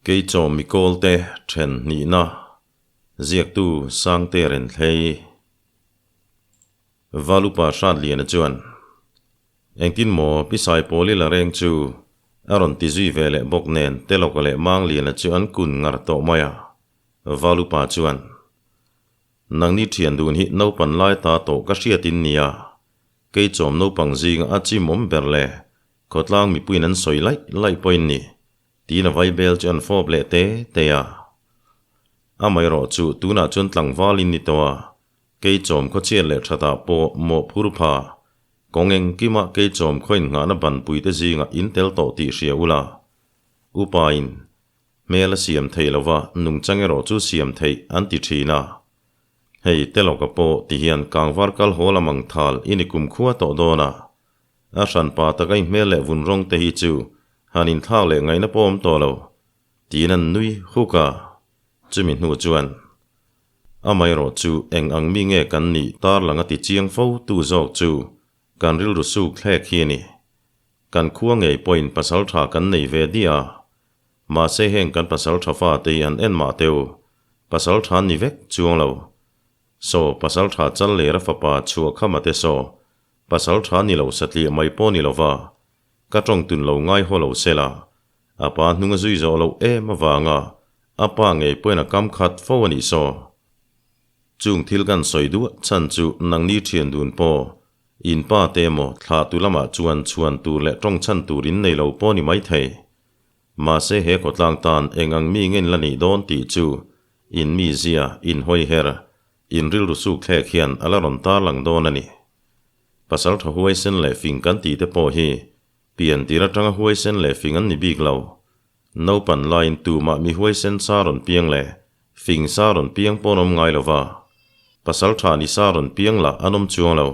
Keichaw Mikawlte then hnihna ziaktu Sangte Renthlei Valupa Hratliana chuan Engtin maw Pi Saipawli la reng chu a rawn ti zui ve leh bawk nen Telawka leh Mangliana chu an kun ngar tawh mai a, Valupa chuan Nangni thian dun hi naupan lai ta tawh ka hriat in nia, keichawm naupang zinga a chimawm ber le khawtlang mipuiin an sawi laih laih pawh in ni. Tiin a vaibel chu an fawp leh te te a. Amaherawh chu tunah chuan tlangval in ni tawh a, keichawm khawchhiat leh thatah pawh mawhphur pha, kawng engkimah keichawm khaw innghahna banpuite zingah in tel tawh tih hria ula. Upain, Hmel a siam theih lova nungchang erawh chu siam theih an ti thin a. Hei telawka pawh tihian kangvar kal haw lam ang thal i ni kumkhua tawh dawn a. A hranpa taka i hmel leh vun rawng te hi chu han inthlak leh ngaihna pawh awm tawh lo, tiin an nui huk a. Chumi hnu chuan, Amaherawh chu eng ang mi nge kan nih tarlang a ti chiang fo tu zawk chu kan rilru suk thlek hi a ni. Kan khua ngei pawhin pasal tha kan nei ve diah a, mahse heng kan pasal tha fate hi an en mah teu, pasal tha an ni vek chuang lo. Saw pasal tha chal lera fapa chhuah khama te saw Pasal tha ni lo satliah mai pawh ni lova, ka tawng tun lo ngai haw lo sela, a pa hnung a zui zawh loh em avanga a pa ngei pawhin a kam khat fo a nih saw. Chung thil kan sawi duah chhan chu nangni thian dun pawh, in pa te emaw thlah tu lamah chuan chhuan tur leh tawng chhan tur in nei lo pawh ni mai thei. Mahse he khawtlang tan eng ang mi ngen la nih dawn tih chu in mizia, in hawiher, In rilru suk thlek hian a la rawn tarlang dawn a ni. Pasal tha huaisen leh fing kan tih te pawh hi pian tir atanga huaisen leh fing an ni bik lo. Naupan laiin tumah mi huaisen sa rawn piang leh fing sa rawn piang pawh an awm ngai lo va. Pasal tha ni sa rawn piang lah an awm chuang lo.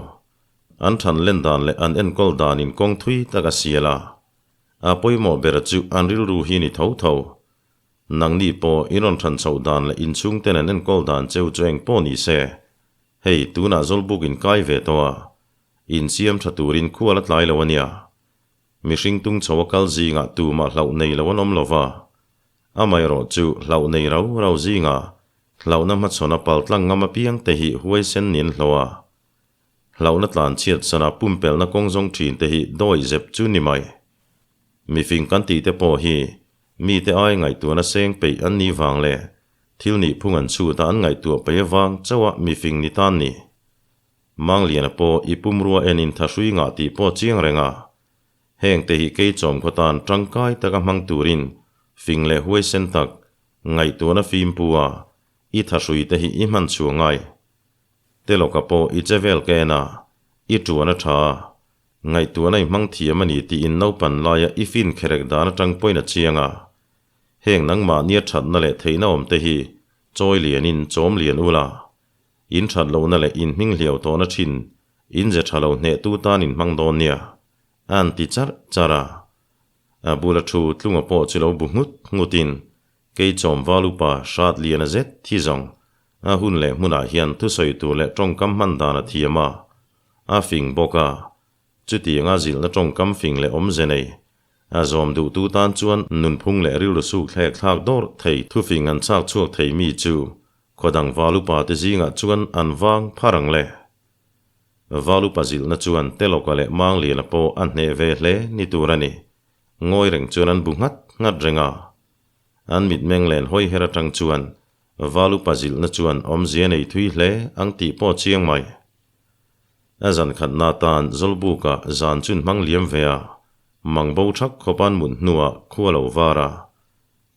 An than len dan leh an enkawl danin kawng thui tak a sial a. A pawimawh ber chu an rilru hi ni tho tho. Nangni pawh i rawn than chhoh dan leh inchhung ten an enkawl dan cheu chu eng pawh ni se, hei tunah Zawlbuk in kai ve tawh a, insiam tha turin khual a tlai lo a nia. Mihring tung chho a kal zingah tumah hlauh nei lo an awm lo va, amaherawh chu hlauh nei rau rau zingah hlauhna hmachhawn a paltlang ngam apiang te hi huaisen nin hlawh a, hlauhna tlanchhiat sana pumpelhna kawng zawng thin te hi dawi zep chu ni mai. Mifing kan tih te pawh hi Mite ai ngaihtuahna seng peih an nih vang leh thil nih phung an chhut a an ngaihtuah peih avang chauh a mifing ni tan ni. Mangliana pawh i pumrua en in thahrui ngah tih pawh chiang reng a. Heng te hi kei chawmkhaw tan tangkai taka hmang turin fing leh huaisen tak ngaihtuahna fim pu a i thahrui te hi i hman chhuah ngai. Telawka pawh i che vel ka en a, i tuan a tha a, Ngaihtuahna i hmang thiam a ni tiin naupan laia i fin kherek dan atang pawhin a chiang a. Heng nangmahni a thatna leh theihna awm te hi chawi lianin chawm lian ula. In that lohna leh in hming hliau tawhna thin in ze tha lo hnehtu tan in hmang dawn nia. A an ti charh charh a. A bula thu tlunga pawh chu lo bu nghut nghutin kei chawm val upa hrat lian a zet thi zawng a hun leh hmunah hian thusawi tur leh tawngkam hman dan a thiam a. A fing bawk a, chutianga zilhna tawngkam fing leh awmze nei, a zawm duhtu tan chuan nunphung leh rilru suk thlek thlak dawrh thei thufing an chhak chhuak thei mi chu khawdang valupa te zingah chuan an vang phar ang le. Valupa zilhna chuan Telawka leh Mangliana pawh a hneh ve hle ni tur a ni. Ngawi reng chuan an bu nghat nghat reng a. An mitmeng len hawi her atang chuan Valupa zilhna chuan awmzia nei thui hle ang tih pawh chiang mai. A zan khatna atan Zawlbuka zan chun hmang liam ve a, mang bo thak khawp an mut hnuah khua lo var a.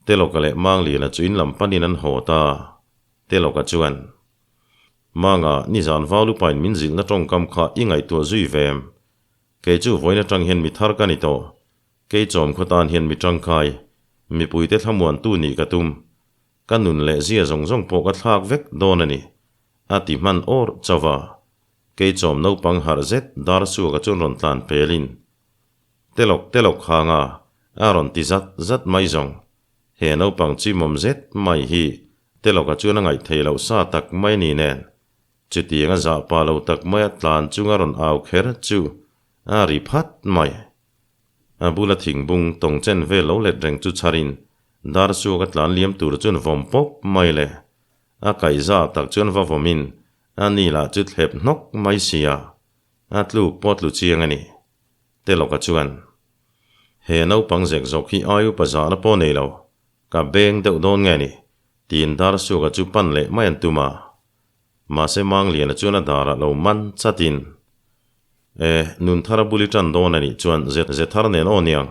Telawka leh Mangliana chu in lam panin an haw ta. Telawka chuan, Manga, nizan Valupain min zilhna tawngkam kha i ngaihtuah zui ve em? Kei chu vawiin atang hian mi thar ka ni tawh. Kei chawm khaw tan hian mi tangkai, mipuite thlamuantu nih ka tum. Ka nun leh zia zawng zawng pawh ka thlak vek dawn a ni. A ti hman awr chauh a, keichawm naupang harh zet dar suaka chuan rawn tlan pelin, Telawk telawk hang a, a rawn ti zat zat mai zawng. He naupang chimawm zet mai hi Telawka chuan a ngaih theih loh sa tak mai ni nen, chutiang a zah pah lo tak maia tlan chunga rawn au kher chu a ri phat mai. A bula thingbung tawng chen vel lo let reng chu chharin. Dar suak a tlan liam tur chuan vawm pawp mai le. A kaihza tak chuan va vawmin a ni lah chu thlep hnawk mai sia, a tluk pawh tlu chiang a ni. Telawka chuan, He naupang zek zawk hi ai upa zahna pawh nei lo, ka beng deuh dawn nge ni? tiin dar suaka chu pan leh mai an tum a. Mahse Mangliana chuan a darah lo man chatin, E, nun thara bul i tan dawn a nih chuan ze thar nen aw niang,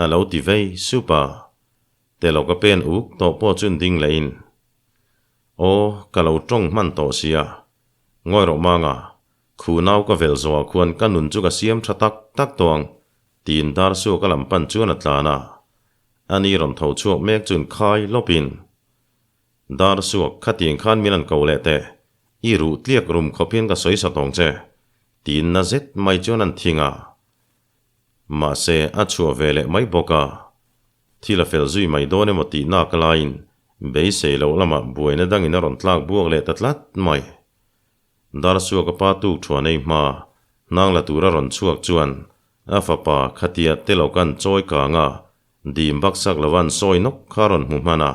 a lo ti vei sup a. Telawka pen uk tawh pawh chuan ding lehin, Aw, ka lo tawng hman tawh sia. Ngawi rawh Manga, khu nau ka velh zawhah khuan ka nun chu ka siam tha tak tak tawh ang, tiin dar suak a lam pan chuan a tlan a. Ani rawn tho chhuak mek chuan khai lawpin, Dar suak, khatiang khan min an ko leh teh, i ruh tliak rum khawp hian ka sawi sa tawng che, tiin na zet mai chuan an thing a. Mahse, a chhuah ve leh mai bawk a. Thil a fel zui mai dawn emaw tih nak laiin beisei loh lamah buaina dangin a rawn tlak buak leh ta tlat mai. Darsuaka pa tuk thuan ei hma hnang la tura rawn chhuak chuan a fapa khatia te lo kan chawi kang a, dim baksak lova an sawi nawk kha a rawn hmu hman a.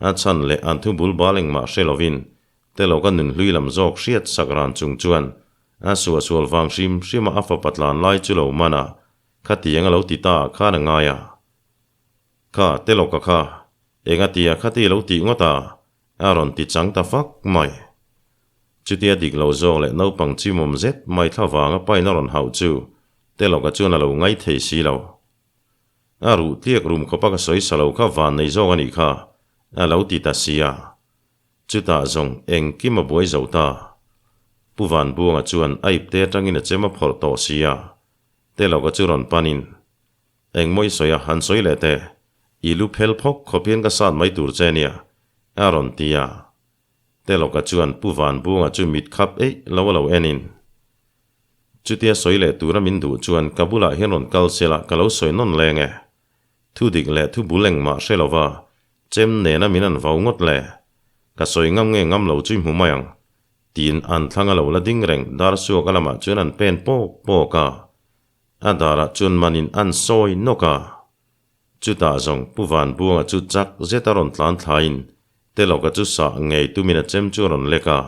A chhan leh an thu bul bal engmah hre lovin te lo ka nun hlui lam zawk hriat sak ran chung chuan a suahsual vang hrim hrima a fapa tlan lai chu lo man a, Khatiang a lo ti ta khan a ngai a. Kha, Telawka kha, enga tia khati lo tih ngawt a? a rawn ti chang ta fak mai. Chutia dik lo zawk leh naupang chimawm zet mai thla vanga pain a rawn hauh chu Telawka chuan a lo ngai thei si lo. A ruh tliak rum khawpa ka sawi sa lo kha van nei zawk a nih kha, a lo ti ta si a. Chutah zawng engkim a buai zo ta. Pu Vanbuanga chuan a ipte atangin a chem a phawrh tawh si a. Telawka chu rawn panin, Engmaw i sawi a, han sawi leh teh. I lu phel phawk khawp hian ka sat mai tur che nia, a rawn ti a. Telawka chuan Pu Vanbuanga chu mit khap eih lo a lo enin, Chutia sawi leh tura min duh chuan ka bulah hian rawn kal sela ka lo sawi nawn leng e. Thu dik leh thu bul engmah hre lova chem nena min an vau ngawt le. Ka sawi ngam nge ngam lo chu i hmu mai ang. Tiin an thlang a lo la ding reng dar suak a lamah chuan an pen pawk pawk a. A darah chuan manin an sawi nawk a. Chutah zawng Pu Vanbuanga chu chak zet a rawn tlan thlaiin Telawka chu sah ngei tumin a chem chu a rawn lek a.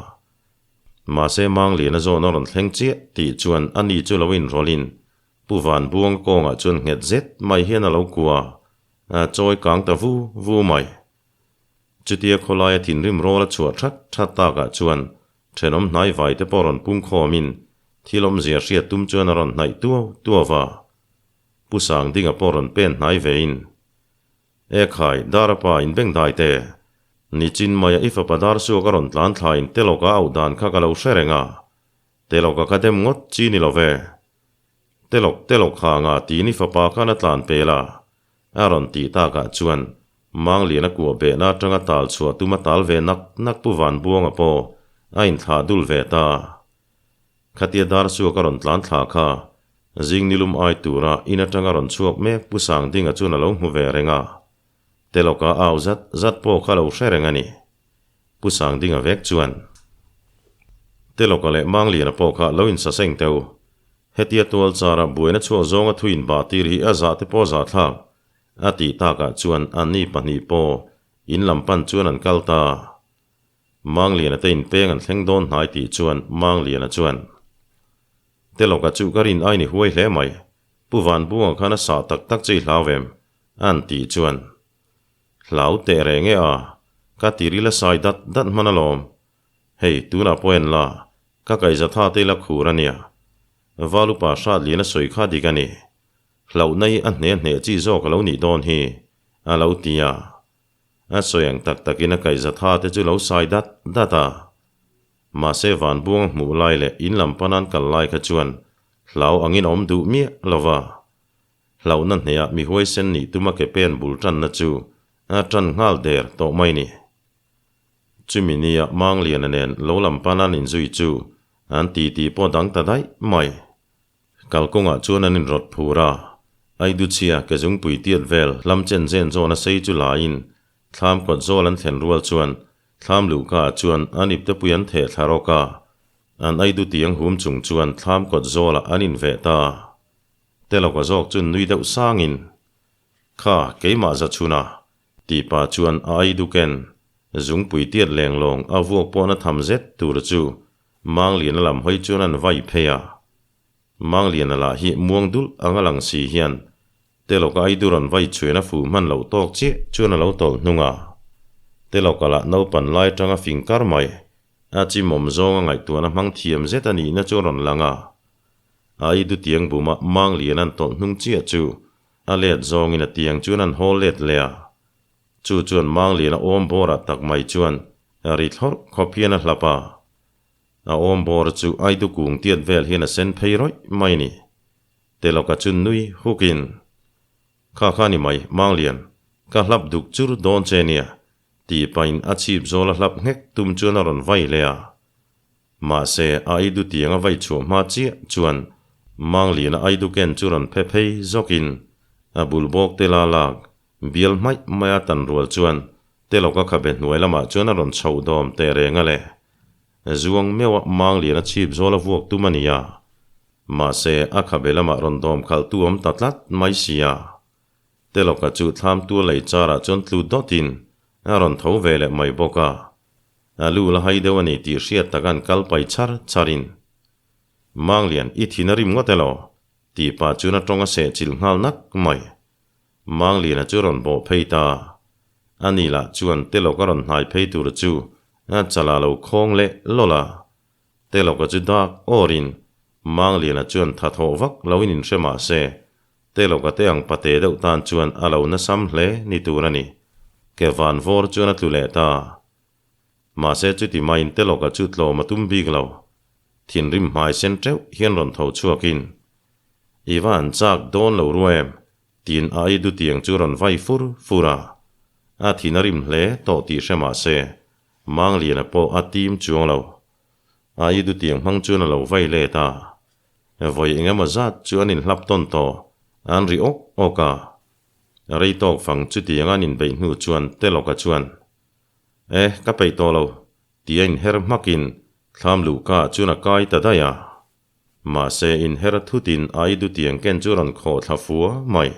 Mahse Mangliana zawn a rawn thleng chiah tih chuan a ni chu lo inrawlhin Pu Vanbuanga kawngah chuan nghet zet mai hian a lo kua a chawi kang ta vu vu mai. Chutia khawlaia thinrim rawl a chhuah that that takah chuan thenawm hnai vai te pawh rawn pung khawmin thil awmzia hriat tum chuan a rawn hnaih tuau tuau va. Pu Sangdinga pawh rawn pen hnai vein, E khai, Darapa in beng dai te. Nichin maia i fapa dar suak a rawn tlan thlain Telawka auh dan kha ka lo hre reng a. Telawka ka dem ngawt chi ni lo ve. Telawk telawk ha nga tiin i fapa khan a tlan pel a. A rawn tih takah chuan Mangliana kuah behna atanga tal chhuah tum a tal ve nak nak Pu Vanbuanga pawh a inthlah dul ve ta. Khatia dar suak a rawn tlan thla kha zing nilum ai tura in atanga rawn chhuak mek Pu Sangdinga chuan a lo hmu ve reng a. Telawka au zat zat pawh kha lo hre reng a ni. Pu Sangdinga vek chuan Telawka leh Mangliana pawh kha lo insaseng teu. Hetia tual chara buaina chhuak zawnga thu inbah tir hi a zah te pawh zahthlak a tih takah chuan anni pahnih pawh in lam pan chuan an kal ta. Mangliana te inpeng an thleng dawn hnai tih chuan Mangliana chuan, Telawka chu ka rin aini huai hle mai, Pu Vanbuanga khan a sah tak tak che i hlau em? an tih chuan, Hlau teh reng e a, ka tiril a sai dat dat hman alawm. Hei, tunah pawh en la, ka kaihza tha te ila khur a nia. Valupa hrat lian a sawi kha dik a ni. Hlauhna hi a hne hneh chi zawk a lo nih dawn hi, a lo ti a. A sawi ang tak takin a kaihza tha te chu lo sai dat dat a. Mahse vanbuang hmuh lai leh in lam panan kal lai kha chuan hlau angin a awm duh miah lo va. Hlauhna hneah mi huaisen nih tuma ke pen bul tanna chu a tan nghal der tawh mai ni. Chumi nia Mangliana nen lo lam panan inzui chu an titi pawh dang ta daih mai. Kalkawngah chuan an inrawt phur a, Aiduchhia ke zungpui tiat vel hlam chen zen zawn a sei chu laiin thlam kawt zawl an thlen rual chuan thlam luhkaah chuan an iptepui an theh thla rawk a, an Aidu tiang hum chung chuan thlam kawt zawlah an inveh ta. Telawka zawk chu nui deuh sangin, Kha, keimah za chhuna. Tih pah chuan a aiduken zungpui tiat lenglawng a vuak pawhna tham zet tur chu Mangliana lam hawi chuan an vai phei a. Mangliana lah hi muang dulh anga lang si hian Telawka aidu rawn vai chhuin a fuh hman loh tawk chiah chuan a lo tawlh hnung a. Telawka lah naupan lai tanga fing kar mai a chimawm zawnga ngaihtuahna hmang thiam zet a nihna chu a rawn lang a. A aidu tiang buma Mangliana an tawlh hnung chiah chu A let zawngin a tiang chuan an haw let leh a. Chu chuan Mangliana awm bawrah tak mai chuan ri thlawrh khawp hian a hlap a. A awm bawr chu Aidu kung tiat vel hian a sen phei rawih mai ni. Telawka chu nui hukin, Kha kha ni mai, Manglian, ka hlap duk chur dawn che nia, tih pahin a chhip zawl a hlap nghek tum chuan a rawn vai leh a. Mahse, a Aidu tiang a vai chhuah hma chiah chuan Mangliana Aidu ken chu rawn phe phei zawkin a bul bawk te la lak bial hmaih maia tan rual chuan Telawka khabe hnuai lamah chuan a rawn chhoh dawm teh reng a le. Zuang meuha Mangliana chhip zawl a vuak tum a ni a. Mahse, a khabe lamah rawn dawm khalh tu awm ta tlat mai si a. Telawka chu thlam tua lei charah chuan tlu dawtin a rawn tho ve leh mai bawk a. A lu la hai deuh a ni tih hriat tak an kal pai char char in. Manglian, i thin a rim ngawt elaw? tih pah chuan a tawng a seh chilh nghal nak mai. Mangliana chu rawn bawh phei ta. A ni lah chuan Telawka rawn hnai phei tur chu a chalah lo khawng leh lawlh a. Telawka chu dak awrin Mangliana chuan tha thawh vak lo in inhre mah se, Telawka te ang pate deuh tan chuan a lo nasam hle ni tur a ni. Ke van vawr chuan a tlu leh ta. Mahse chuti maiin Telawka chu tlawm a tum bik lo. Thinrim hmai sen teuh hian rawn tho chhuakin, I va han chak dawn lo ru em? tiin a ei dutiang chu rawn vai fur fur a. A thin a rim hle tawh tih hre mah se, Mangliana pawh a tim chuang lo. A ei dutiang hmang chuan a lo vai let a. Vawi eng emaw zat chu an inhlap tawn tawh, an ri awk awk a. Rei tawk fang chutiang an inbeih hnu chuan Telawka chuan, E, ka peih tawh lo, ti a inher hmakin thlam luhka ah chuan a kai ta daih a. Mahse, inher thutin a i dutiang ken chu a rawn khawh thla fua mai.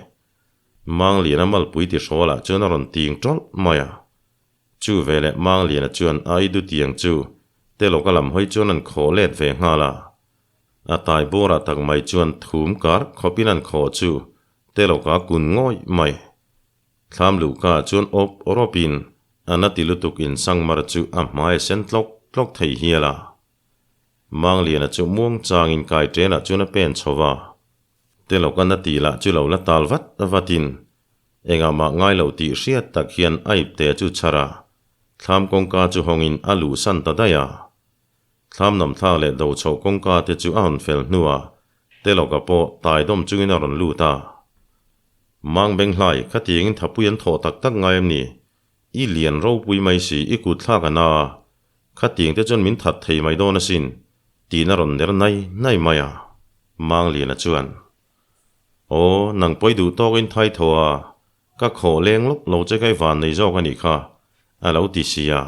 Mangliana malpui ti hrawlah chuan a rawn ting tawlh mai a. Chu veleh Mangliana chuan a i dutiang chu Telawka lam hawi chuan an khawh let ve nghal a. A tai bawrah tak mai chuan thum kar khawpin an khawh chu Telawka kun ngawih mai. Thlam luhka chuan awp rawpin a na ti lutuk in sangmar chu a hmai a sen tlawk tlawk thei hial a. Mangliana chu muang changin kai ṭenah chuan a pen chho va. Telawka na ti lah chu lo la tal vat vatin engah mah ngai lo tih hriat tak hian a ipte chu chhar a, thlam kawngka chu hawngin a luhsan ta daih a. Thlam namthlak leh do chhoh kawngka te chu a hawn fel hnuah Telawka pawh tai dawm chungin a rawn lut a. Mang Benghlai, khatiangin thapui an thawh tak tak ngai em ni? I lian ropui mai si, i kut thlak a na a, khatiang te chuan min that thei mai dawn asin, tiin a rawn ner nai nai mai a. Mang Liana chuan, Aw, nang pawi duh tawkin thai thaw a, ka khawh leng lawk lo che kai van nei zawk a nih kha, a lo ti si a.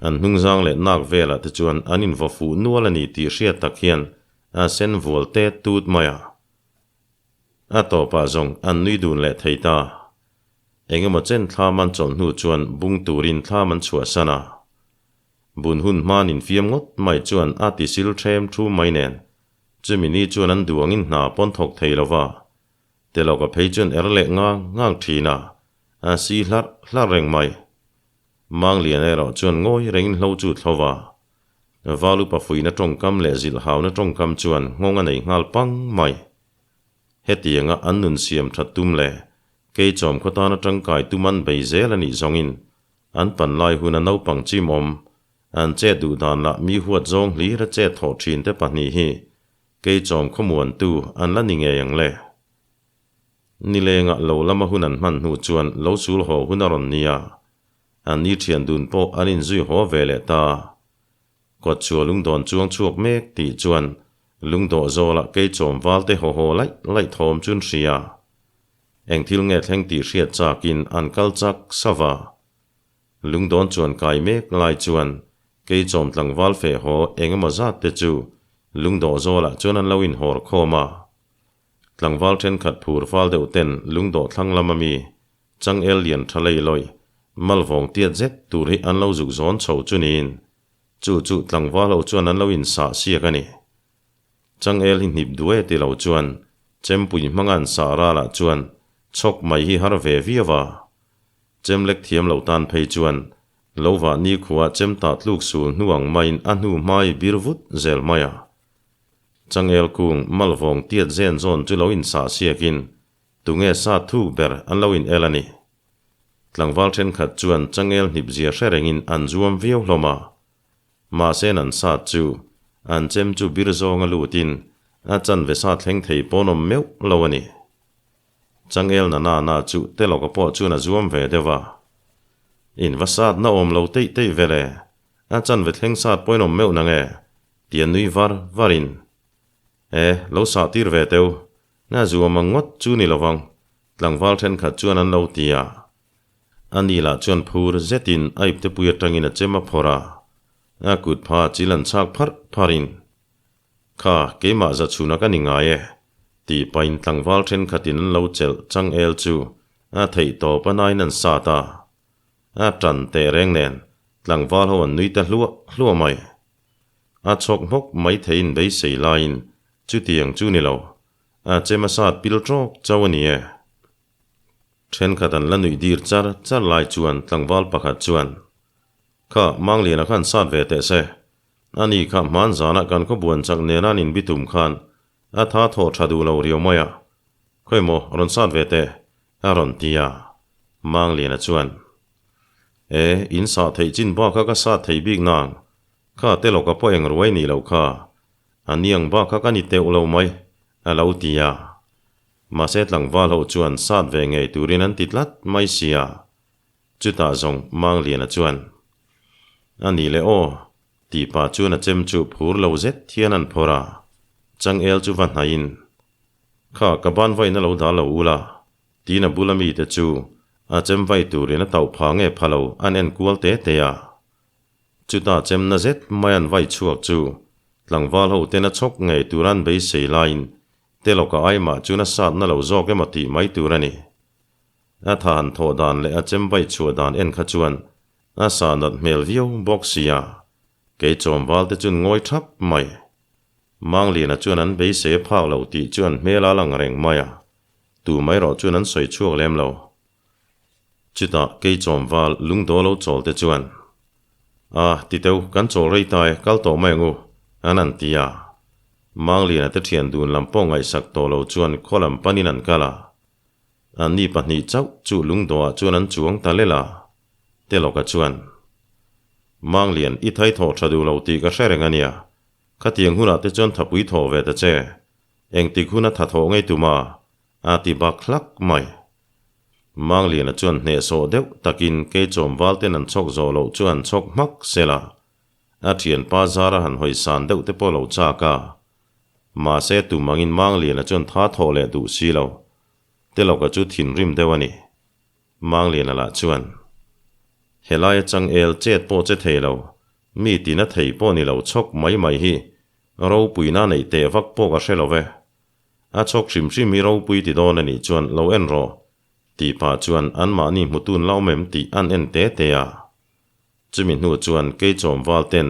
An hnungzang leh nak velah te chuan an invaw fuh nual a ni tih hriat tak hian a sen vual tet tut mai a. A tawpah zawng an nui dun leh thei ta. Engemaw chen thlam an chawlh hnu chuan bung turin thlam an chhuahsan a. Bun hun hman infiam ngawt mai chuan a ti sil ṭhem thu mai nen chumi ni chuan an duangin hna pawn thawk thei lo va. Telawka phei chuan er leh ngang ngang ṭhin a, a si hlarh hlarh reng mai. Mangliana erawh chuan ngawi rengin hlo chu thlo va. Valupa fuihna tawngkam leh zilhhauna tawngkam chuan nghawng a nei nghal pang mai. Hetianga an nun siam that tum leh keichawm khaw tana tangkai tum an bei zel a nih zawngin an pan lai huna naupang chimawm an chet duh dan lah mi huat zawng hlir a chet thawh thin te pahnih hi keichawm khawmuantu an la ni ngei ang le. Nilengah lo lama hun an hman hnu chuan lo sul haw hun a rawn ni a, an ni thian dun pawh an inzui haw ve leh ta. Kawt chua lungdawn chuang chhuak mek tih chuan lungdawh zawlah keichawm valte haw haw laih laih thawm chu an hria. Eng thil nge thleng tih hriat chakin an kal chak sava. Lungdawn chuan kai mek lai chuan keichawm tlangval feh haw eng emaw zat te chu lungdawh zawlah chuan an lo inhawr khawm a. Tlangval thenkhat phur fal deuh ten lungdawh thlang lam a mi. Changel lian tha lei lawi, malvawng tiat zet tur hi an lo zuk zawn chho chu niin, chu chu tlangval ho chuan an lo insah siak a ni. Changel hi hnip duai ti lo chuan chempui hmanga an sah ralah chuan chhawk mai hi har ve viau a. Chem lek thiam lo tan phei chuan lo vah nikhua chem tah tluk sul hnu ang maiin a hnu hmai bir vut zel mai a. Changel kung malvawng tiat zen zawn chu lo insah siakin Tunge sa thuk ber an lo in el a ni. Tlangval thenkhat chuan changel hnip zia hre rengin an zuam viau hlawm a. Mahse an sat chu an chem chu bir zawnga lutin a chanve sa thleng thei pawn awm meuh lo a ni. Changel na na na chu Telawka pawh chuan a zuam ve deuh a. In va sat na awm lo teih teih vel e, a chanve thleng sat pawhin awm meuh nang e, tia nui var varin, E, lo sah tir ve teu, Na zuam ang ngawt chu ni lovang, tlangval thenkhat chuan an lo ti a. Ani lah chuan phur zetin a iptepui atangin a chem a phawrh a, a kut pha chil an chhak pharh pharhin, Kha, keimah za chhuna ka ni ngai e, tih pahin tlangval thenkhatin an lo chelh changel chu a theih tawp a nain an sat a. A tan teh reng nen tlangval ho an nui ta hluah hluah mai. A chhawk hmawk mai theiin beisei laiin chutiang chu ni lo, a chem a sat pil tawk chauh a ni e. Thenkhat an la nuih dir char char lai chuan tlangval pakhat chuan, Kha, Mangliana khan sat ve teh se. Ani kha hman zanah kan khaw buan chak nena an inbitum khan a tha thawh tha duh lo riau mai a. Khawi maw, rawn sat ve teh, a rawn ti a. Mangliana chuan, E, in sah theih chin bak a ka sat thei bik nang. Kha te lawka pawh eng ruai nih loh kha. A niang bak kha ka ni teuh lo mai, a lo ti a. Mahse tlangval ho chuan sat ve ngei turin an ti tlat mai sia. Chutah zawng Mangliana chuan, A nih leh aw, tih pah chuan a chem chu phur lo zet hian an phawrh a. Changel chu va hnaihin, Kha ka ban vawiin a lo dah lo ula, Tiin a bula mite chu a chem vai turin a tauh pha nge pha lo an en kual te te a. Chuta chemna zet mai an vai chhuak chu tlangval ho ten a chhawk ngei tur an beisei laiin Telawka aimah chuan a satna lo zawk emaw tih mai tur a ni. A tha han thawh dan leh a chem vai chhuah dan en kha chuan a sa nat hmel viau bawk sia, kei chawmval te chuan ngawi thap mai. Mangliana chuan an beisei a phak lo tih chu an hmel a lang reng mai a. Tu mai erawh chuan an sawi chhuak lem lo. Chutah kei chawmval lungdaw lo chawl te chuan, A, titeu, kan chawl rei ta e, kal tawh mai ang u, an han ti a. Mangliana te thian dun lam pawh ngaihsak tawh lo chuan khaw lam panin an kal a. Anni pahnih chauh chu lungdawah chuan an chuang ta lel a. Telawka chuan, Manglian, i thai thawh tha duh lo tih ka hre reng a nia. Khatiang hunah te chuan thapui thawh ve ta che. Engtik hun a tha thawh ngei tum a? A ti bak hlak mai. Mangliana chuan hnehsawh deuh takin Keichawm valten an chhawk zawh loh chu an chhawk hmak sel a. A thianpa zara han hawi san deuh te pawh lo chak a. Mahse tum angin Mangliana chuan tha thawh leh duh si lo. Telawka chu thinrim deuh a ni. Mangliana lah chuan, Helai changel chet pawh che thei lo, mi tina thei pawh ni lo chhawk mai mai hi Ropuina neih teh vak pawh ka hre lo ve. A chhawk hrim hrim hi ropui ti dawn a nih chuan lo en rawh, tih pah chuan anmahni hmutun la awm em tih an en te te a. Chumi hnu chuan Keichawm val ten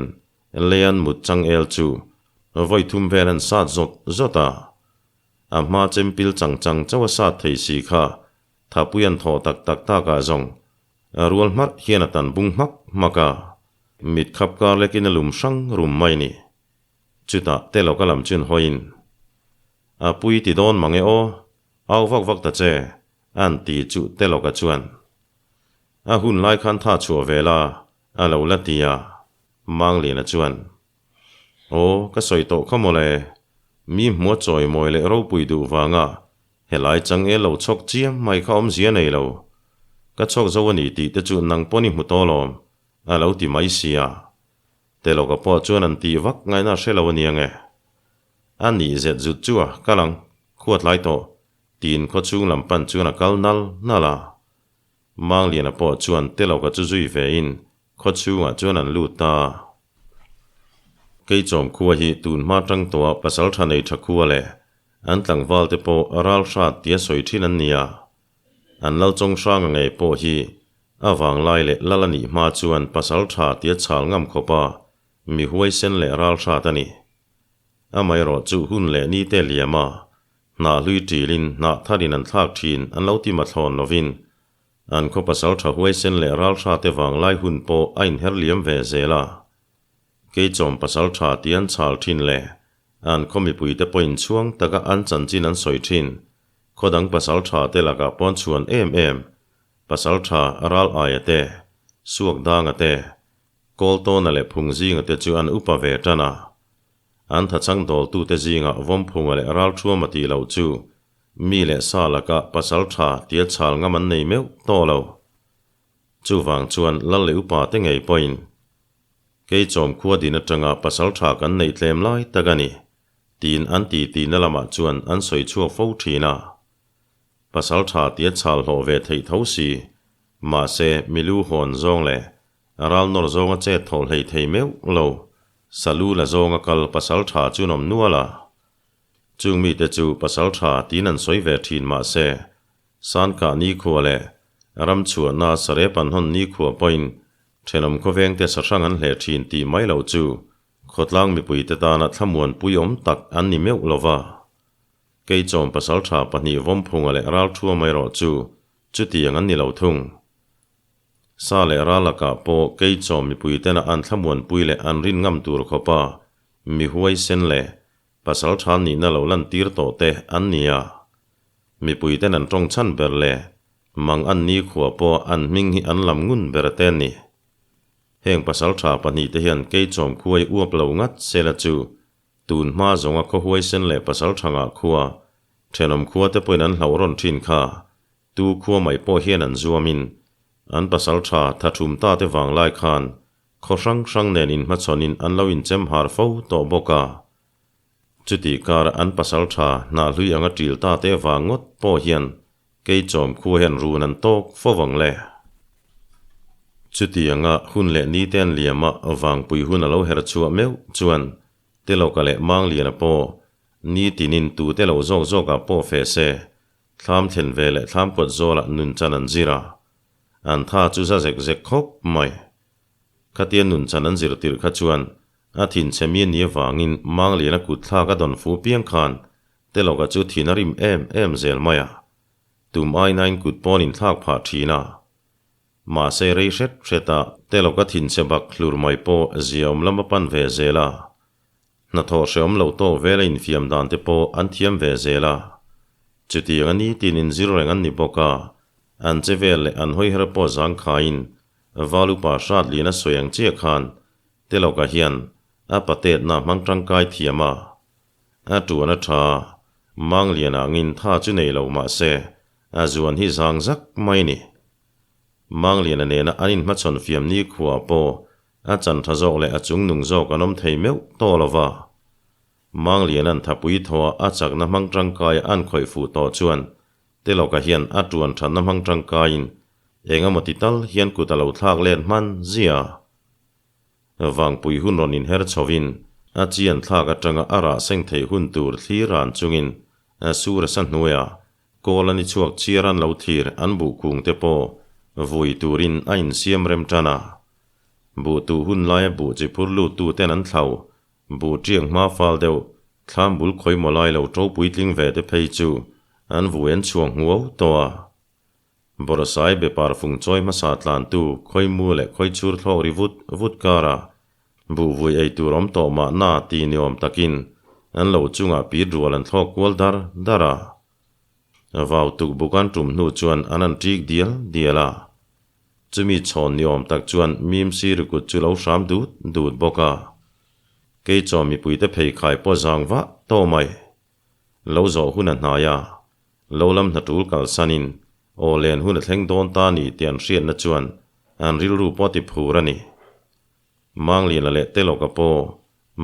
Leian mut changel chu vawi thum vel an sat zawt zawt a. A hma chempil chang chang chauh a sat thei si kha Thapui an thawh tak tak takah zawng a rual hmarh hian a tan bung hmak hmak a. Mit khap kar lekin a lum hrang rum mai ni. Chutah Telawka lam chuan hawiin, A pui ti dawn mang e aw, au vak vak ta che, an ti chu Telawka chuan. A hun lai khan tha chhuah ve la, a lo la ti a, Mangliana chuan, Aw, ka sawi tawh kha mawle, mi hmua chawi mawi leh ropui duh vanga helai changel lo chhawk chiam mai kha awmzia nei lo. Ka chhawk zo a ni tih te chu nang pawn i hmu tawh lawm, a lo ti mai sia. Telawka pawh chuan an tih vak ngaihna a hre lo a niang e. A nih zet zut chu a kal ang, khuat lai tawh, tiin khawchhung lam pan chuan a kal nal nal a. Mangliana pawh chuan Telawka chu zui vein khawchhungah chuan an lut ta. Keichawm khua hi tun hma tang tawha pasal tha nei tha khua leh an tlangval te pawh ral hrat tia sawi thin an ni a. An lal chawng hranga ngei pawh hi a vanglai leh lal a nih hma chuan pasal tha tia chhal ngam khawpa mi huaisen leh ral hrat a ni. Amaherawh chu hun leh ni te liam a, hnah hlui ṭilin hnah tharin an thlak ṭhin an lo ti mathlawn lovin an khaw pasal tha huaisen leh ral hrate vanglai hun pawh a inher liam ve zel a. Keichawm pasal tha ti an chhal thin le, an khaw mipuite pawhin chhuang taka an chanchin an sawi thin. Khaw dang pasal tha te lakah pawn chhuan em em, pasal tha ral aia te, suak danga te, Kawltawna leh Phungzinga te chu an upa ve tan a. An thachang dawltute zingah Vawmphunga leh Ralthuama tih loh chu mi leh sa lakah pasal tha tia chhal ngam an nei meuh tawh lo. Chuvang chuan lal leh upa te ngei pawhin Keichawm khua din atanga pasal tha kan neih tlem lai tak a ni, tiin an ti tihna lamah chuan an sawi chhuak fo thin a. Pasal tha tia chhal hlawh ve theih tho si, mahse milu hawn zawng leh ral nawr zawnga chet thawh hlei thei meuh lo, salu la zawnga kal pasal tha chu an awm nual a. Chung mite chu pasal tha tiin an sawi ve thin mahse, Sankah nikhua leh ramchhuahna sarep an hawn nikhua pawhin thenawm khawvengte sahrang an hleh thin tih mai loh chu khawtlang mipuite tana thlamuanpui awm tak an ni meuh lo va. Keichawm pasaltha pahnih Vawmphunga leh Ralthua mai erawh chu chutiang an ni lo thung. Sa leh ral lakah pawh Keichawm mipuitena an thlamuanpui leh an rin ngam tur khawpa mi huaisen leh pasaltha nihna lo lantir tawh te an ni a. Mipuiten an tawng chhan ber le, mang an ni khua pawh an hming hi an lam ngun ber te ni. Heng pasal tha pahnihte hian keichawm khuai uap lo ngat sela chu tun hma zawnga khaw huaisen leh pasal tha ngah khua, thenawm khua te pawhin an hlauh rawn thin kha, tu khua mai pawh hian an zuamin an pasal tha tha thum ta te vanglai khan khaw hrang hrang nen inhmachhawnin an lo inchem har fo tawh bawk a. Chutih kar an pasal tha hnah hlui anga ṭil ta te vang ngawt pawh hian keichawm khua hian run an tawk fo vang le. Chutianga hun leh ni te an liam a vangpui hun a lo her chhuah meuh chuan Telawka leh Mangliana pawh ni tinin tute lo zawk zawkah pawh fe se thlam thlen ve leh thlam kawt zawlah nun chan an zir a, an tha chu za zek zek khawp mai. Khatia nun chan an zir tirh kha chuan A thinchhe mi ni avangin Mangliana kut thlak a dawn fu piang khan Telawka chu thin a rim em em zel mai a, tum ainain kut pawn in thlak phah thin a. Mahse rei hret hret a Telawka thinchhe bak hlur mai pawh ziaawm lam a pan ve zel a, hnathawh hreawm lo tawk vela infiam dan te pawh an thiam ve zel a. Chutiang a nitin inzir reng an ni bawk a, an che vel leh an hawiher pawh zangkhaiin Valupa Hratliana sawi ang chiah khan Telawka hian a patetna hmang tangkai thiam a, a tuan a tha, Manglian angin tha chu nei lo mah se, a zuan hi zang zak mai ni. Mangliana nena an inhmachhawn fiam nikhua pawh a chan tha zawk leh a chungnung zawk an awm thei meuh tawh lo va. Mangliana'n thapui thaw a chakna hmang tangkaia an khawih fuh tawh chuan Telawka hian a tuan thatna hmang tangkaiin eng emaw ti tal hian kut a lo thlak let hman zia. Vangpui hun rawn inher chhovin a chian thlak atanga a rah seng theih hun tur thlir ran chungin a sur a sa hnuaiah kawl a ni chhuak chiar an lo thlir an buh kung te pawh vui turin a insiam rem tan a. Buh tuh hun laia buh chi phur lut tu ten an thlau buh tiang hma fal deuh thlam bul khawi maw lai lo to puitling ve te phei chu an vui an chhuang hmuau tawh a. Bawrhsai be parfung chawi hmasa tlantu khawimu leh khawichhur thlawk ri vut vut karah buhvui ei tur awm tawh mahna ti ni awm takin an lo chungah pit rual an thlawk kual dar dar a. Vau tuk buk an tum hnu chuan an an ṭik dial dial a. Chumi chhawn ni awm tak chuan mim siri kut chu lo hram dut dut bawk a. Keichaw mipuite pheikhai pawh zang vah tawh mai. Lo zawh hun a hnai a, lo lam hna tul kalsanin aw len hun a thleng dawn ta ni tih an hriatna chuan an rilru pawh a ti phur a ni. Mangliana leh Telawka pawh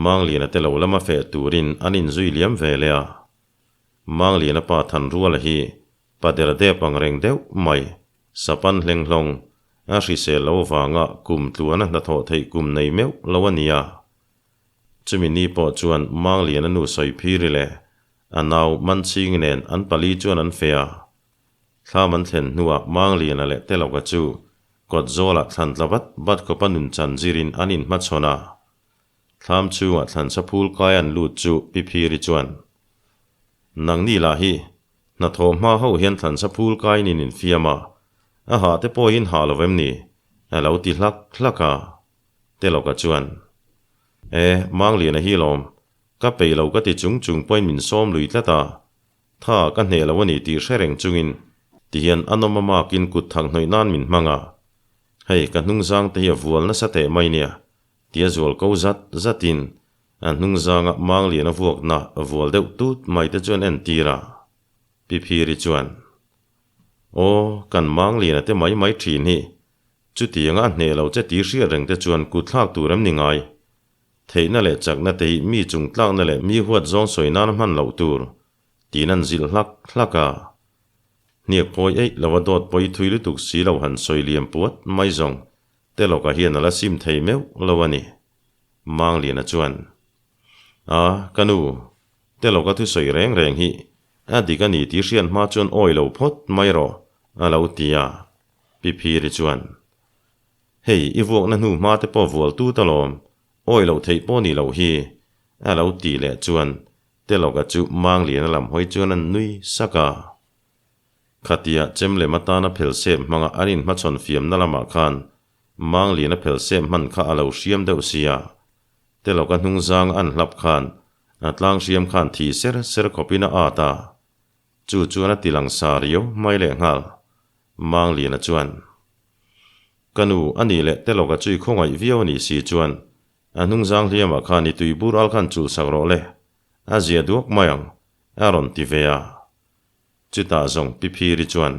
Mangliana te lo lama feh turin an inzui liam ve leh a. Mangliana pa Thanruala hi pa der dep ang reng deuh mai, sapan hlenghlawng, a hrisel lo vanga kum tluana hnathawh theih kum nei meuh lo a ni a. Chumi ni pawh chuan Mangliana nu sawi phiri leh a nau Manchhingi nen an pali chuan an fe a. Thlam an thlen hnuah Mangliana leh Telawka chu kawt zawlah thlan tla vat vat khawpa nun chan zirin an inhmachhawn a. Thlam chhungah thlan sa phul kai an lut chu Pi Phiri chuan, Nangni lah hi hnathawh hma ho hian thlan sa phul kaiin in infiam a, a hah te pawhin hah lo vem ni? a lo ti hlak hlak a. Telawka chuan, E, Mangliana hi lawm, ka peih lo ka ti chung chung pawhin min sawm lui tlat a, Tha ka hneh lo a ni tih hre reng chungin tihian a nawm a makin kut thak hnawih nan min hmang a, hei ka hnungzang te hi a vual nasa teh mai nia tia zual ko zat zatin a hnungzanga Manglian a vuakna vual deuh tut mai te chuan entir a. Pi Phiri chuan, Aw, kan Mangliana te mai mai thin hi, chutianga a hneh lo che tih hriat reng te chuan kut thlak tur em ni ngai? Theihna leh chakna te hi mi chung tlakna leh mi huat zawng sawi nan hman loh tur, tiin an zilh hlak hlak a. Hniak phawi eih lova dawt pawi thui lutuk si lo han sawi liam puat mai zawng te lawkah hian a la sim thei meuh lo a ni. Mangliana chuan, A, ka nu, te lawka thusawi reng reng hi a dik a ni tih hriat hma chuan awi lo phawt mai rawh, a lo ti a. Pi Phiri chuan, Hei, i vuakna hnu hma te pawh vual tut alawm, awi loh theih pawh nih loh hi, a lo ti leh chuan Telawka chu Mangliana lam hawi chuan an nui sak a. Khatia chem lem atana phel sep hmanga an inhmachhawn fiamna lamah khan Mangliana phel sep hman kha a lo hriam deuh sia. Telawka hnungzanga an hlap khan a tlang hriam khan thi ser ser khawpin a at a. Chu chuan a ti lang sa riau mai lehnghal. Mangliana chuan, Ka nu, a nih leh Telawka chu i khawngaih viau a nih si chuan, a hnungzang hliamah khan i tui bur al khan chulh sak rawh le, a zia duak mai ang, a rawn ti ve a. Chutah zawng Pi Phiri chuan,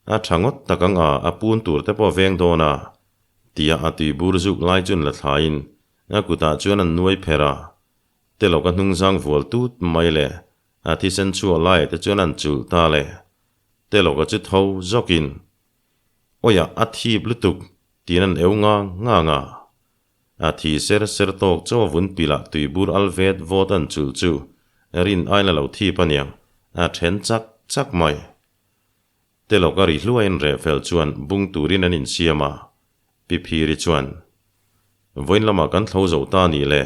A tha ngawt tak ang a, a pun tur te pawh veng dawn a, tia a tui bur zuk lai chuan la thlaiin a kutah chuan an nuai pherh a. Telawka hnungzang vual tut mai le, a thisen chhuah laiah te chuan an chulh ta le. Telawka chu tho zawkin, Awiah a thip lutuk, tiin an eu ngang ngang a. A thi ser ser tawk chaw vun pilah tuibur al vet vawt an chulh chu rin ain a lo thip aniang, a then chak chak mai. Telawka ri hluaiin reh fel chuan bung turin an insiam a, Pi Phiri chuan, Vawiin lamah kan thlo zo ta nih le,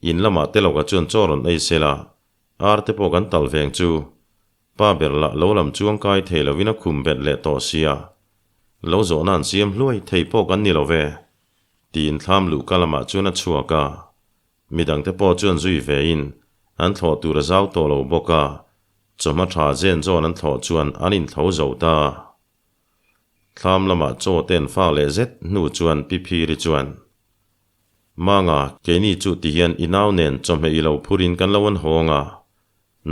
in lamah Telawka chuan chaw rawn ei sela, ar te pawh kan tal veng chu Pa ber lah lo lam chuang kai thei lovin a khum bet leh tawh sia, lo zawhna an siam hluai thei pawh kan ni lo ve, tiin thlam luh ka lamah chuan a chhuak a. Midangte pawh chuan zui vein an thlawh tur a zau tawh lo bawk a, chawhma tha zen zawn an thlawh chuan an inthlo zo ta. Thlam lamah chaw te an fak leh zet hnu chuan Pi Phiri chuan, Manga, keini chu tihian i nau nen chawhmeh i lo phurin kan lo an hawng a,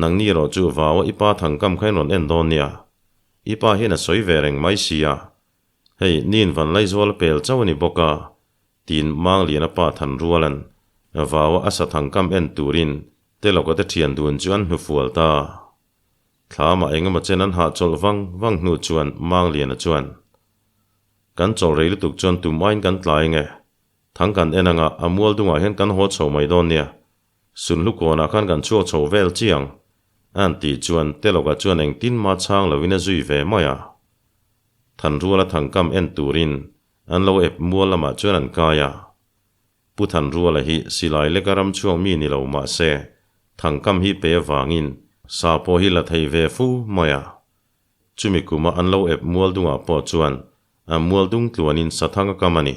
Nangni erawh chu vau a i pa thangkam kha in rawn en dawn nia. I pa hian a sawi ve reng mai sia. Hei, niin Vanlaizual a pel chauh a ni bawk a, tiin Mangliana pa Thanrualan vau a a sa thangkam en turin Telawka te thian dun chu an hnufual ta. Thlamah eng emaw chen an hahchawlh vang vang hnu chuan Mangliana chuan, Kan chawlh rei lutuk chuan tum aiin kan tlai nge? Thang kan en anga a mual dungah hian kan haw chho mai dawn nia. Sunhlu kawnah khan kan chhuak chho vel chiang, an tih chuan Telawka chuan engtin mah chhang loin a zui ve mai a. Thanruala thangkam en turin an lo ep mual lamah chuan an kai a. Pu Thanruala hi silai leka ram chhuak mi ni lo mah se thangkam hi pe avangin sa pawh hi la thei ve fu mai a. Chumi kuma an lo ep mual dungah pawh chuan a mual dung tluanin sathang a kam a ni.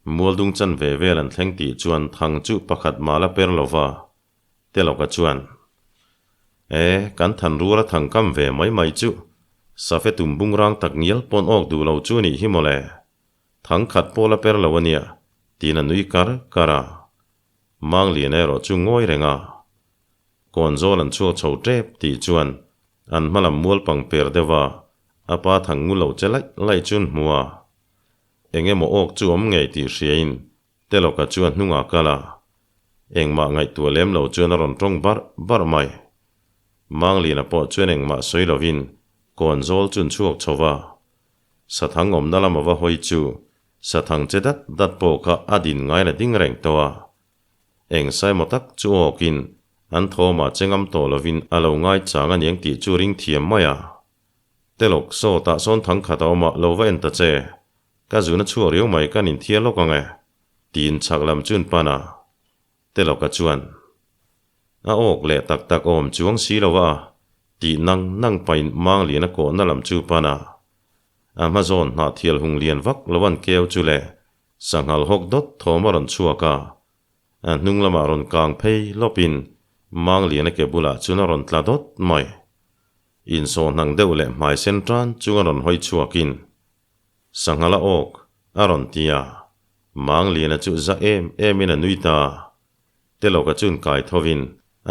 Mualdung chan ve vel an thleng tih chuan thang chu pakhat mal a per lo va, Telawka chuan, E, kan than rual a thang kam ve mai mai chu, safe tum bung rang tak ngial pawn awk duh lo chu nih hi mawle. Thang khat pawh la per lo a nia, tiin a nui kar kar a. Manglian erawh chu ngawi reng a. Kawnzawl an chhuak chho tep tih chuan an hmalam mual pang per deuh a, a pa thang ngu lo che laih laih chu an hmu a. Eng emaw awk chu awm ngei tih hriain Telawka chu a hnungah kal a, engmah ngaihtuah lem lo chuan a rawn tawng barh barh mai. Manglina pawh chuan engmah sawi lovin kawn zawl chun chhuak chho va, Sathang awmna lama va hawi chu Sathang che dat dat pawh kha a din ngai la ding reng tawh a. Eng saemaw tak chu awkin an thawmah che ngam tawh lovin a lo ngai chang aniang tih chu ring thiam mai a. Telawk, saw tah sawn thang khat a awm a, lo va en ta che. Ka zun a chhuak riau mai, kan inthiar lawk ang e, tiin chhak lam chuan pan a. Telawka chuan, A awk leh tak tak awm chuang si lo a, tih nang nang pain Mangliana kawhna lam chu pan a. A hma zawn hnah thial hung lian vak lo an keu chu le, sanghal hawk dawt thawm a rawn chhuak a. A hnung lamah rawn kang phei lawpin Mangliana ke bulah chuan a rawn tla dawt mai. Insawhnang deuh leh hmai sen tan chunga rawn hawi chhuakin, Sanghala awk, a rawn ti a. Mangliana chu za em emin a nui ta. Telawka chuan kai thovin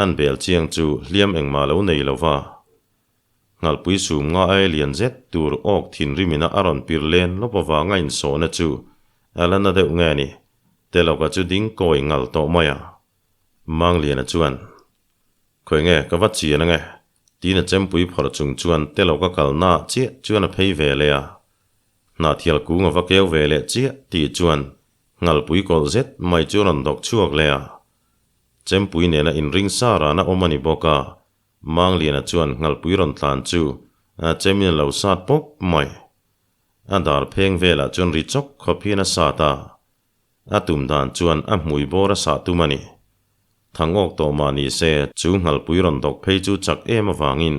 an bel chiang chu hliam engmah lo nei lo va. Nghalpui sum nga aia lian zet tur awk thinrimina a rawn pir len lawp avanga insawhna chu a la na deuh nge ni, Telawka chu ding kawi ngal tawh mai a. Mangliana chuan, Khawi nge, ka va chian ange, tiin a chempui phawrh chung chuan Telawka kalna chiah chuan a phei ve leh a. Hnahthial kung a va keu ve leh chiah tih chuan nghalpui kawlh zet mai chu a rawn dawk chhuak leh a. Chempui nena inring sa rana awm a ni bawk a, Mangliana chuan nghalpui rawn tlan chu a chemin a lo sat pawp mai. A dar pheng velah chuan ri chawk khawp hian a sat a. A tum dan chuan a hmui bawr a sah tum a ni. Thangawk tawh mah ni se chu nghalpui rawn dawk phei chu chak em avangin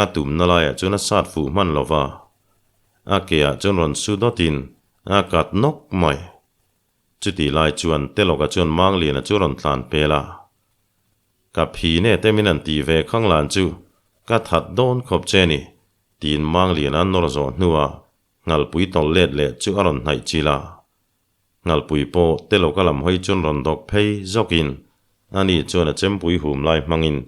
a tumna laiah chuan a sat fuh hman lo va. A keah chuan rawn su dawtin a kat nawk mai. Chutih lai chuan Telawka chuan Mangliana chu rawn tlan pel a. Ka phi ne te min an tih ve khang lan chu ka that dawn khawp che ni, tiin Mangliana an nawr zawh hnuah Nghalpui tawlh let leh chu a rawn hnaih chil a. Nghalpui pawh Telawka lam hawi chuan rawn dawk phei zawkin ani chuan a chempui hum lai hmangin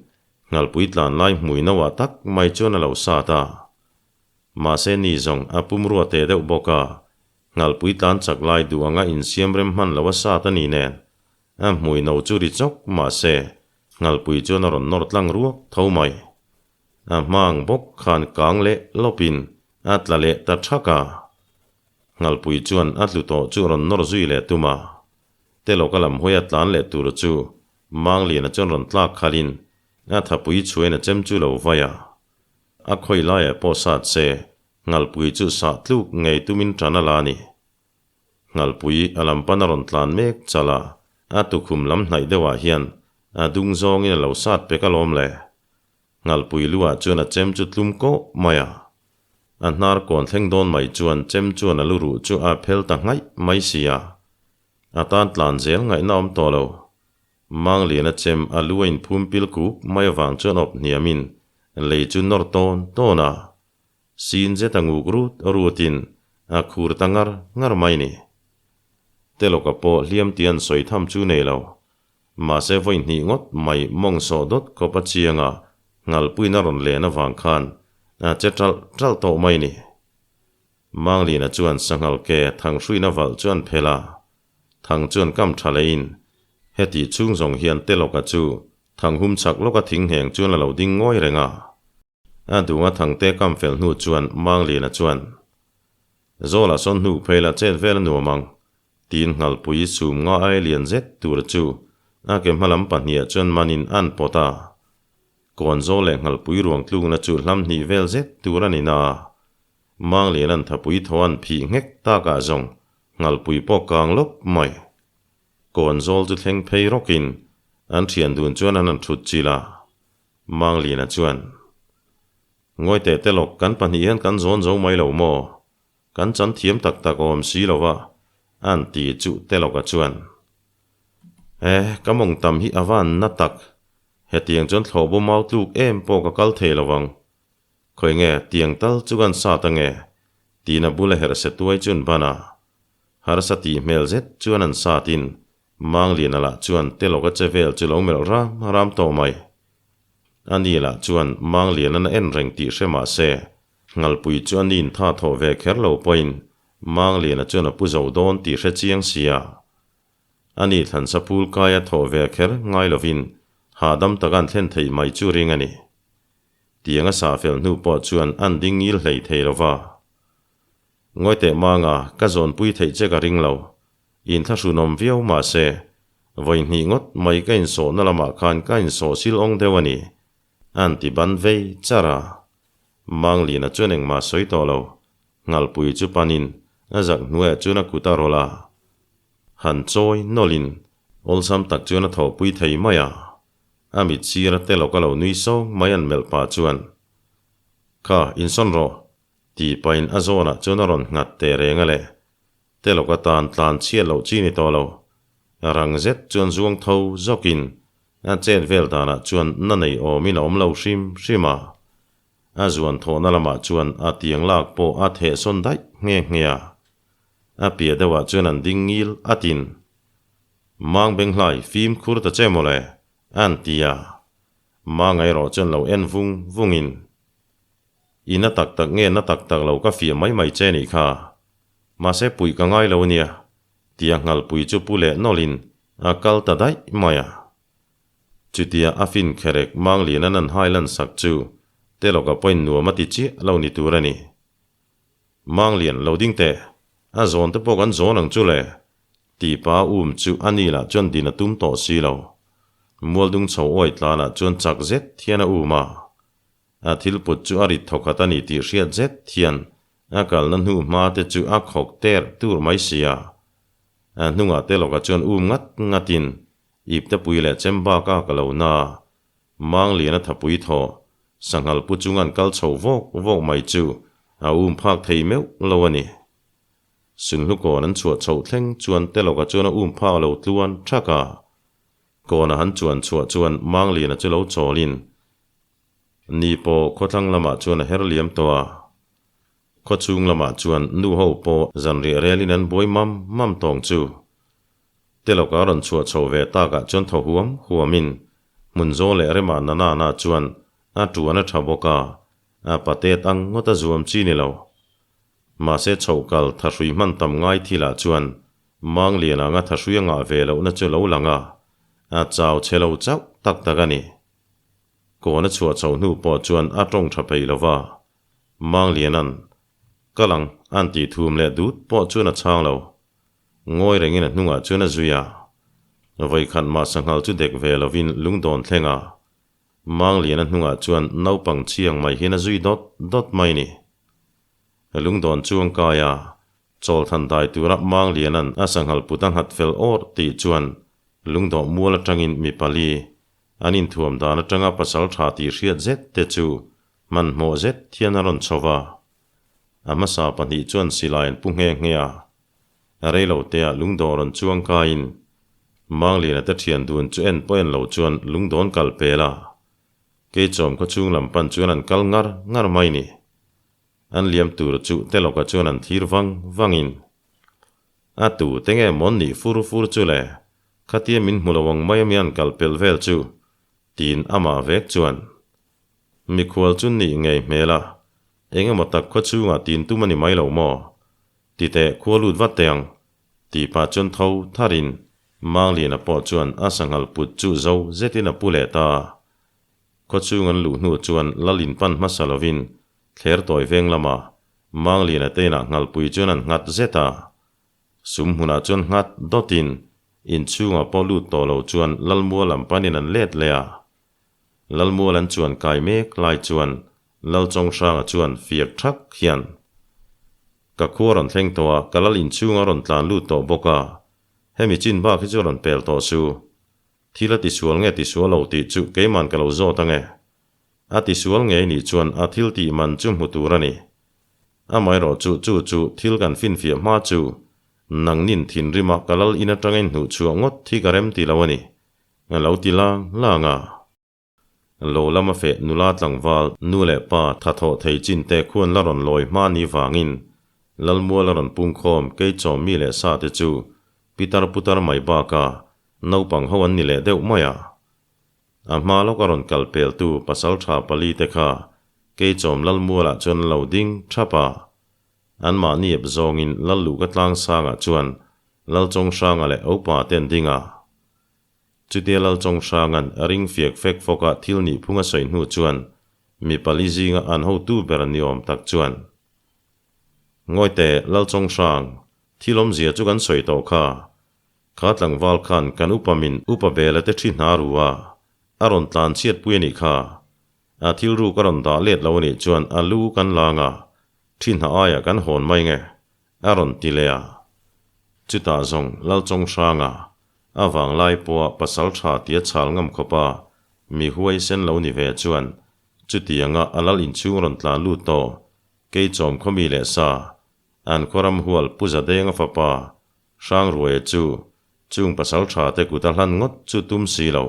Nghalpui tlan lai hmui no ah tak mai chuan a lo sat a. Mahse ni zawng a pumrua teh deuh bawk a, Nghalpui tlan chak lai duh anga insiam rem hman lo a sat a ni nen, a hmui no chu ri chawk mahse Nghalpui chuan a rawn nawr tlang ruak tho mai. A hmang bawk khan kang leh lawpin a tla leh ta thak a. Nghalpui chuan a tlu tawh chu a rawn nawr zui leh tum a. Telawka lam hawi a tlan leh tur chu Mangliana chuan rawn tlak khalhin a thapui chhuain a chem chu lo vai a. A khawi laiah pawh sat se, Nghalpui chu sah tluk ngei tumin tan a la a ni. Nghalpui a lam pan a rawn tlan mek chal a, a tukhum lam hnaih deuhah hian a dung zawngin a lo sat pek alawm le. Nghalpui luah chuan a chem chu tlum kawh mai a. A hnar kawn thleng dawn mai chuan chem chuan a lu ruh chu a phel ta nghaih mai si a. A tan tlan zel ngaihna awm tawh lo. Mangliana chem a lu a inphum pil kuk mai avang chuan awp hniamin lei chu nawr tawn tawn a. Sin zet a nguk rut rutin a khur ta ngar ngar mai ni. Telawka pawh hliam tih an sawi tham chu nei lo. Mahse vawi hnih ngawt mai mawng sawh dawt khawp a chiang a, nghalpuiin a rawn len avang khan a che ṭalh ṭalh tawh mai ni. Mangliana chuan sanghal ke thang hruina valh chu an phel a, thang chuan kam ṭha lehin heti chhung zawng hian Telawka chu thang hum chak lawka thing ngheng chuan a lo ding ngawi reng a. A dunga thangte kam fel hnu chuan Mangliana chuan, Zawlah sawn hnuk phei la chet vel a nuam ang, tiin Nghalpui sum nga ai lian zet tur chu a ke hmalam pahniha chuan manin an pawt a. Kawn zawl leh Nghalpui ruang tlukna chu hlam hnih vel zet tur a ni na a. Mangliana'n thapui thaw an phih nghek takah zawng Nghalpui pawh kang lawp mai. Kawn zawl chu thleng phei rawkin an thian dun chuan an han thut chilh a. Manglina chuan, Ngawi teh te lawk, kan pahnih hian kan zawn zo mai lo maw? Kan chan thiam tak tak awm si lo va, a'n ti chuh te lawka chuan. Eh, ka mawng tam hi a van na tak, hetiang chuan thlawhbo mau tluk em pawh ka kal thei lo vang. Khawi nge, tiang tal chu kan sat ange, tiin a bula herh se tuai chuan ban a. Harsa tih hmel zet chuan an satin Mangliana lah chuan Telawka che vel chu lo melh ram ram tawh mai. Ani lah chuan Mangliana'n a en reng tih hre mah se, Nghalpui chu a nin tha thawh ve kher lo pawhin Mangliana chuan a pu zo dawn tih hre chiang sia. Ani thlansa phul kaia thawh ve kher ngai lovin hahdam taka an thlen theih mai chu ring a ni. Tiang a sah fel hnu pawh chuan an ding ngil hlei thei lo va. Ngawi teh Manga, ka zawnpui theih che ka ring lo. Inthlahrunawm viau mahse, vawi hnih ngawt mai ka insawhna lamah khan ka insawh sil awng deuh a ni, a han ti ban vei char a. Mangliana chuan engmah sawi tawh lo. Nghalpui chu panin a zak hnuaiah chuan a kut a rawlh a. Han chawi nawlhin awlsam tak chuan a thawhpui thei mai a. A mit sir a telawk a lo nui sawng mai an melh pah chuan, Kha, insawn rawh, tih pahin a zawnah chuan a rawn nghat teh reng a le. Telawk atan tlan chhiat loh chi ni tawh lo. Rang zet chuan zuang tho zawkin a chet vel danah chuan na nei awmin a awm lo hrim hrim a. A zuan thawhna lamah chuan a tiang lak pawh a theh sawn daih nghe nghe a. A piah deuhah chuan an ding ngil atin. Mang Benghlai fimkhur ta che mawle, an ti a. Mang erawh chuan lo en vung vungin, I na tak tak nge na tak tak lo ka fiah mai mai che nih kha. Mahse puih ka ngai lo ania, tia nghalpui chu pu leh nawlhin a kal ta daih mai a. Chutia a fin kherek Mangliana'n an hai lan sak chu Telawka pawhin nuam a ti chiah lo ni tur a ni. Manglian lo ding teh, a zawn te pawh kan zawn ang chu le, tih pa um chu a ni lah chuan din a tum tawh si lo. Mualdung chho awi tlanah chuan chak zet hian a um a. A thil put chu a rit thawkhat a ni tih hriat zet hian a kalna hnu hma te chu a khawk ter tur mai si a. A hnungah te lawkah chuan um ngat ngatin iptepui leh chem bak a ka lo na. Mangliana thapui thaw sanghal pu chung an kal chho vawk vawk mai chu a um phak thei meuh lo a ni. Sunhlu kawn an chhuah chhoh thleng chuan te lawkah chuan a um phak lo tluan thak a. Kawn a han chuan chhuah chuan Mangliana chu lo chawlin Ni pawh khawthlang lamah chuan a her liam tawh a, khawchhung lamah chuan nu ho pawh zanriah relin an buai mam mam tawng chu. Telawka rawn chhuah chho ve takah chuan thaw huam huamin hmun zawl leh remah na na na chuan a tuan a tha bawk a, a patet ang ngawt a zuam chi ni lo. Mahse chhoh kal thahrui hman tam ngai thilah chuan Manglian anga thahrui a ngah ve lohna chu lo lang a, a chau chhe lo chauh tak tak a ni. Kawn a chhuah chho hnu pawh chuan a tawng tha peih lo va, Mangliana'n, Kal ang, a'n tih thum leh dut pawh chuan a chhang lo. Ngawi rengin a hnungah chuan a zui a. Vawikhat mah sanghal chu dek ve lovin lungdawn thleng a. Mangliana hnungah chuan naupang chhiang mai hian a zui dawt dawt mai ni. Lungdawn chuang kai a, chawlthan dai tura Mangliana'n a sanghal put a nghat fel awr tih chuan lungdawh mual atangin mi pali An inthuam dan atanga pasal tha tih hriat zet te chu hmanhmawh zet hian a rawn chho va. A hmasa pahnih chuan silai an pu nghe nghe a. A rei lo teah lungdawh rawn chuang kaiin Mangliana te thian dun chu en pawh en lo chuan lungdawn kal pel a. Keichawm khawchhung lam pan chuan an kal ngar ngar mai ni. An liam tur chu Telawka chuan an thlir vang vangin A tu te nge mawn nih fur fur chu le, khatia min hmu lo ang mai ami an kal pel vel chu, tiin amah vek chuan. Mikhual chu nih ngei hmel a, eng emaw tak khaw chhungah tin tum a ni mai lo maw? Ti teh khua lut vat teh ang, tih pah chuan tho tharin Mangliana pawh chuan a sanghal put chu zo zetin a pu leh ta. Khaw chhung an luh hnu chuan lal in pan hmasa lovin thler tawi veng lamah Mangliana te inah nghalpui chuan an nghat zet a. Sum hmunah chuan nghat dawtin inchhungah pawh lut tawh lo chuan Lalmual lam panin an let leh a. Lalmual an chuan kai mek lai chuan Lalchawnghranga chuan fiak thak hian, Ka khua rawn thleng tawh a, ka lal inchhunga rawn tlan lut tawh bawk a, hemi chin bak hi chu rawn pel tawh su. Thil a tisual nge tisual lo tih chu keiman ka lo zawt ange. A tisual ngei nih chuan a thil tih man chu hmu tur a ni. Amaherawh chu chu chu thil kan finfiah hma chu nangnin thinrima ka lal in atanga in hnuh chhuah ngawt hi ka rem ti lo a ni, a lo ti lang lang a. Lo lama feh nula tlangval nu leh pa tha thawh thei chin te khuan la rawn lawi hma ni vangin Lalmual a rawn pungkhawm kei chawm mi leh sa te chu pitar putar mai baka naupang ho an ni leh deuh mai a. A hma lawk a rawn kal peltu pasaltha pali te kha Keichawm Lalmualah chuan an lo ding thap a. Anmahni ep zawngin Lalluhka tlangsangah chuan Lalchawnghranga leh Opa te an ding a. Chutia Lalchawnghrang'an a ring fiak fek fawka thil nihphung a sawi hnu chuan mi pali zinga an hotu ber ni awm tak chuan, Ngawite Lalchawnghrang, thil awmzia chu kan sawi tawh kha. Kha tlangval khan kan upa min upa bela te thi hna ru a, a rawn tlan chhiat pui a nih kha. A thil ruk a rawn dah let lo a nih chuan a lu kan la anga thi hna aiah kan hawn mai nge? A rawn ti leh a. Chutah zawng Lalchawnghranga a vanglai pawha pasal tha tia chhal ngam khawpa mi huaisen lo ni ve chuan chutianga a lal inchhung rawn tlan lut tawh Keichawm khawmi leh sa an khawram hual Pu Zadenga fapa Hrangruaia chu chung pasal tha te kut a hlan ngawt chu tum si lo.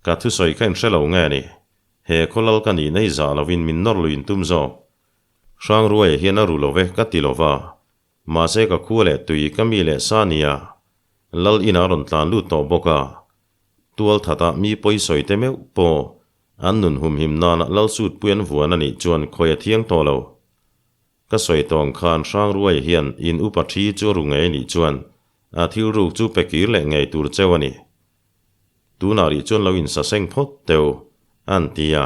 Ka thusawi kha in hre lo nge ni? He khawlal ka nih nei zah lovin min nawr luin tum zawk. Hrangruaia hian a ru lo ve ka ti lo va, mahse ka khua leh tui ka mi leh sa nia, Lal inah rawn tlan lut tawh bawk a. Tual thatah mi pawi sawi te meuh pawh an nun humhim nana Lal sutpui an vuan a nih chuan khawi a thiang tawh lo. Ka sawi tawh ang khan Hrangruaia hian in upa thi chu a ru ngei a nih chuan a thil ruk chu pe kir leh ngei tur cheu a ni. Tunah rih chuan lo insaseng phawt teu, an ti a.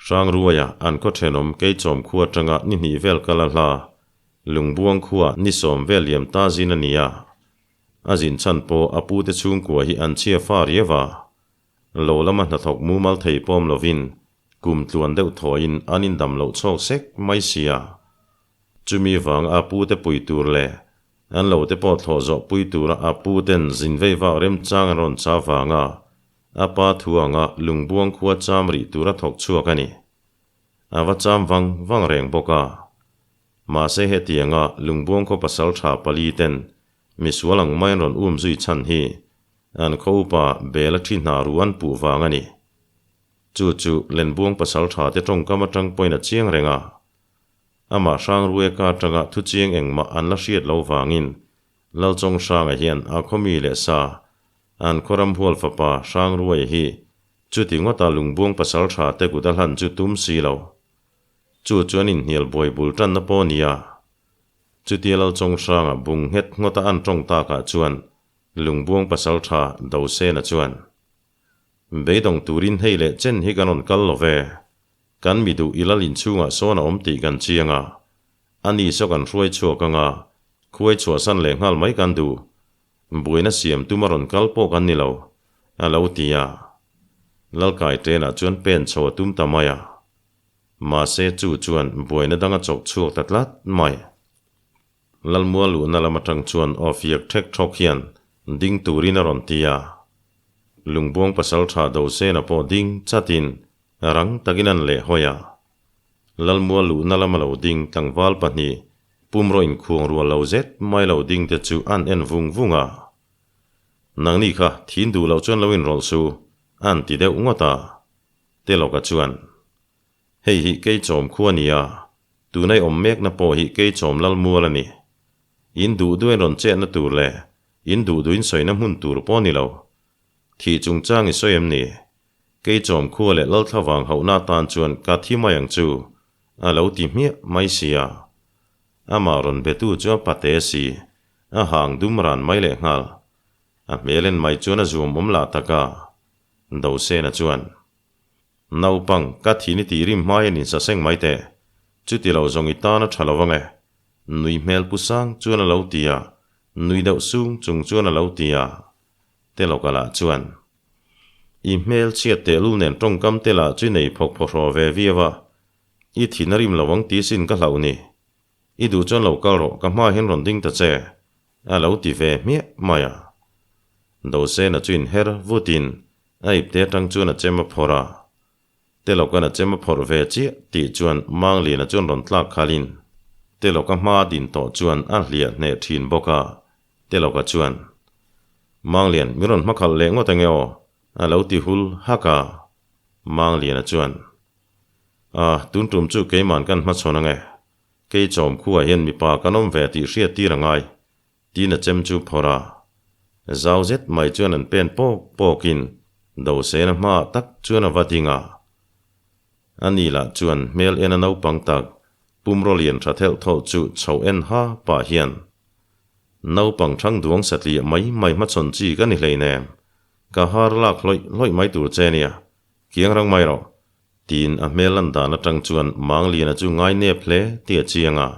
Hrangruaia an khaw thenawm Keichawm khua atanga ni hnih vel kal a hla, Lungbuang khua ni sawm vel liam ta zin a ni a. A zin chhan pawh a pute chhungkua hi an chhia fa riau a. Lo lama hnathawk mumal thei pawm lovin kum tluan deuh thawiin an indam loh chhawk sek mai si a. Chumi vang a pute pui tur leh An lo te pawh thlawh zawh pui tura a pu ten zin vei vak remchang an rawn cha vanga a pa thu anga lungbuang khua cham rih tura thawk chhuak a ni. A va cham vang vang reng bawk a. Mahse hetianga lungbuang khaw pasal tha pali ten misual ang mai an rawn um zui chhan hi an khaw upa bel a thi hna ru an puh vang a ni. Chu chu lenbuang pasal tha te tawngkam atang pawhin a chiang reng a. Amah Hrangrue ka atanga thuchiang engmah an la hriat lo vangin Lalchawnghranga hian a khawmi leh sa an khawram hual fapa Hrangrue hi chuti ngawta lungbuang pasal tha te kut a hlan chu tum si lo. Chu chuan inhnial buai bul tanna pawh nia. Chutia Lalchawnghranga bung nghet ngawta an tawng takah chuan lungbuang pasal tha Dosena chuan Beidawng turin hei leh chen hi kan rawn kal lo ve. Kan mi duh i lal inchhungah sawn a awm tih kan chiang a, a ni saw kan hruai chhuak ang a, khuai chhuahsan leh nghal mai kan duh. Buaina siam tum a rawn kal pawh kan ni lo, a lo ti a. Lalkai ṭenah chuan pen chho a tum ta mai a. Mahse chu chuan buaina dang a chawk chhuak ta tlat mai. Lalmua luhna lam atang chuan aw fiak ṭhek ṭhawk hian ding turin a rawn ti a. Lungbuang pasal ṭha Dosena pawh ding chatin Rang takin an leh hawi a. Lalmua luhna lama lo ding tlangval pahnih, pumraw inkhuang rual lo zet mai lo ding te chu an en vung vung a. Nangni kha thin duh loh chuan lo inrawlh su, an ti deuh ngawt a. Telawka chuan, Hei hi Keichawm khua a ni a, tunai awm mekna pawh hi Keichawm Lalmual a ni. In duh duhin rawn chetna tur leh in duh duhin sawina hmun tur pawh a ni lo. Thih chungchang i sawi em ni? Keichawm khua leh Lalthla vang hauhna atan chuan ka thi mai ang chu, a lo ti hmiah mai sia. Amah rawn betu chu a pate si, a hang dum ran mai leh nghal. A hmel en mai chuan a zuam awm lah tak a. Dosena chuan, Naupang, ka thi ni tih rim hmai a nin sa seng mai teh. Chuti lo zawng i tan a tha lo ang e. Nui hmel pu sang chuan a lo ti a, nui deuh sung chung chuan a lo ti a. Telawka lah chuan, I hmel chhiat tehlul nen tawngkam te lah chu i nei phawk phawhraw ve viau a, i thin a rim lo ang tih sin ka hlauh ni. I duh chuan lo kal rawh, ka hma hian rawn ding ta che, a lo ti ve hmiah mai a. Dosena chu inher vutin a ipte atang chuan a chem a phawrh a. Telawka'n a chem a phawrh ve chiah tih chuan Mangliana chuan rawn tlak khalin Telawka hma a din tawh chuan a hliah hneh thin bawk a, Telawka chuan, Manglian, min rawn hmakhalh leh ngawt ange aw, a lo ti hul hak a. Mangliana chuan, A, tun tum chu keiman kan hmachhawn ange, kei chawm khuaah hian mipa kan awm ve tih hriat tir a ngai, Tiin a chem chu phawrh a, zau zet mai chuan an pen pawk pawkin Dosena hmaah tak chuan a va ding a. Ani lah chuan hmel en a naupang tak pumraw lian tha thelh thawlh chu chho en ha pah hian, Naupang thang duang satliah mai mai hmachhawn chi ka ni hleinem, ka har lak hlawih hlawih mai tur che nia, kiang rang mai rawh, tiin a hmel lan dan atang chuan Mangliana chu ngai nep hle tih a chiang a.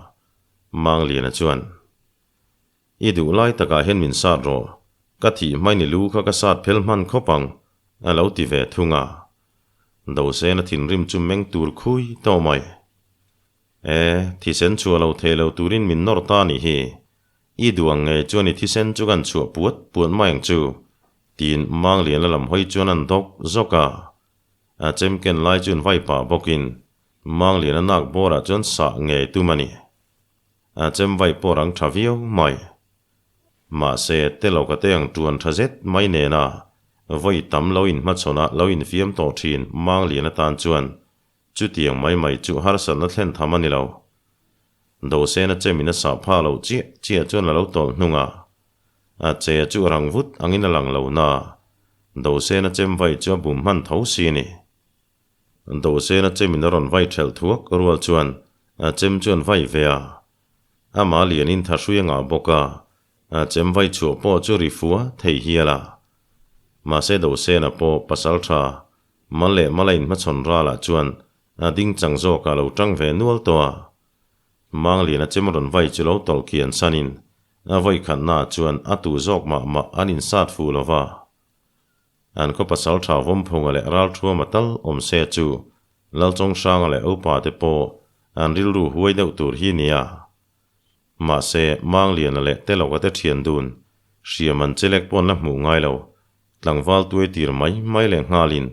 Mangliana chuan. I duh lai takah hian min sat rawh, ka thih hmain i lu kha ka sat phel hman khawp ang, a lo ti ve thung a. Dosena thinrim chu meng tur khui tawh mai. E, thisen chhuah lo thei lo turin min nawr ta nih hi. I duh ang ngei chuan i thisen chu kan chhuah puat puat mai ang chu, tiin Mangliana lam hawi chuan an dawk zawk a. A chem ken lai chuan vai pah bawkin Mangliana nak bawrah chuan sah ngei tum a ni. A chem vai pawh rang tha viau mai. Mahse, Telawka te ang tuan tha zet mai nena vawi tam lo inhmachhawn a lo infiam tawh thin Mangliana tan chuan chutiang mai mai chu harsatna thlen tham a ni lo. Dosena chemin a sah pha lo chiah chiah chuan a lo tawlh hnung a. A che chu rang vut angin a lang lo na. Dosena chem vai chu a bum hman tho si a ni. Dosena chemin a rawn vai thelh thuak rual chuan a chem chuan vai ve a. Amah lianin tha hrui a ngah bawk a, a chem vai chhuah pawh chu ri fua thei hial a. Mahse Dosena pawh pasal tha mal leh mala inhmachhawn ralah chuan A ding chang zawk ah lo tang ve nual tawh a. Mangliana chem rawn vai chu lo tawlh kian sanin a vawi khatna ah chuan a tu zawk mah mah an insat fuh lo va. An khaw pasal tha Vawmphunga leh Ralthuama tal awm se chu Lalchawnghranga leh Upa te pawh an rilru huai deuh tur hi nia. Mahse, Mangliana leh Telawka te thian dun hriam an chelek pawn la hmuh ngai lo, tlangval tuai tir mai mai leh nghalin